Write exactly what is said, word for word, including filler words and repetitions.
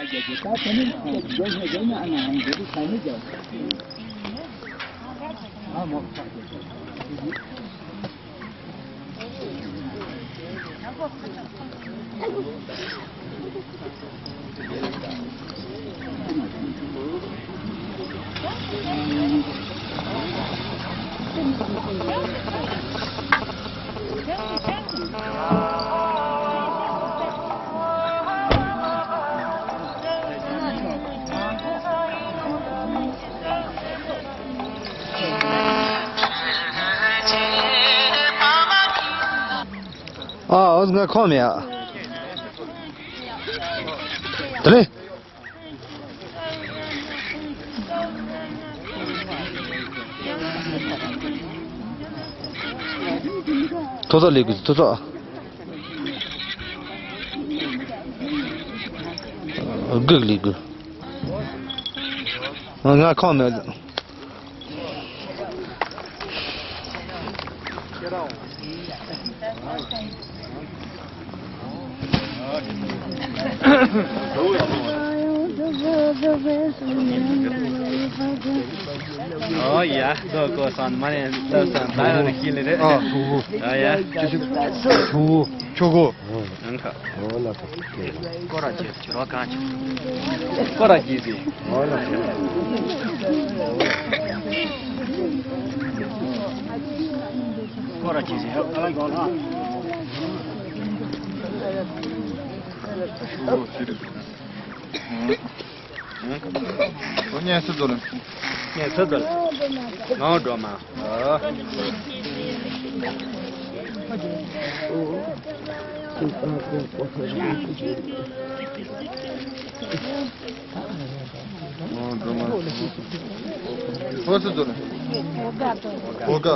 ཨ། ཨོ་ང་ཁོམ་ཡ། དེ་ལེ། ཐོ་ཚོགས་ལས་དགོས། ཐོ་ཚོགས། སྒུག་ལས་དགོས། ང་ཁོམ་མེད། ཨོ་ཡ། ལོ་གོ་སོང་། མ་ནས་ལྟ་སོང་། ད་ཡོད་ཤི་ལེ་རེད། ཨོ་ཡ། ཆུ་ཆུ། ཆུ་ཆུ་གོ། ཨང་ཁ། སྐོར་ར་བྱེད། ཕྱི་རོལ་གང་བྱེད། སྐོར་ར་བྱེད་ཟེར། སྐོར་ར་བྱེད་ཟེར། ཧ་ལམ་གོ་ལ། ཨོ་གཉན་སྲིད་དོ་ལ། གཉན་སྲིད་དོ་ལ། ངའོ་འགྲོ་མ། ཨོ། ཨོ་འགྲོ་མ། ཨོ་སྲིད་དོ་ལ། ཨོ་ག།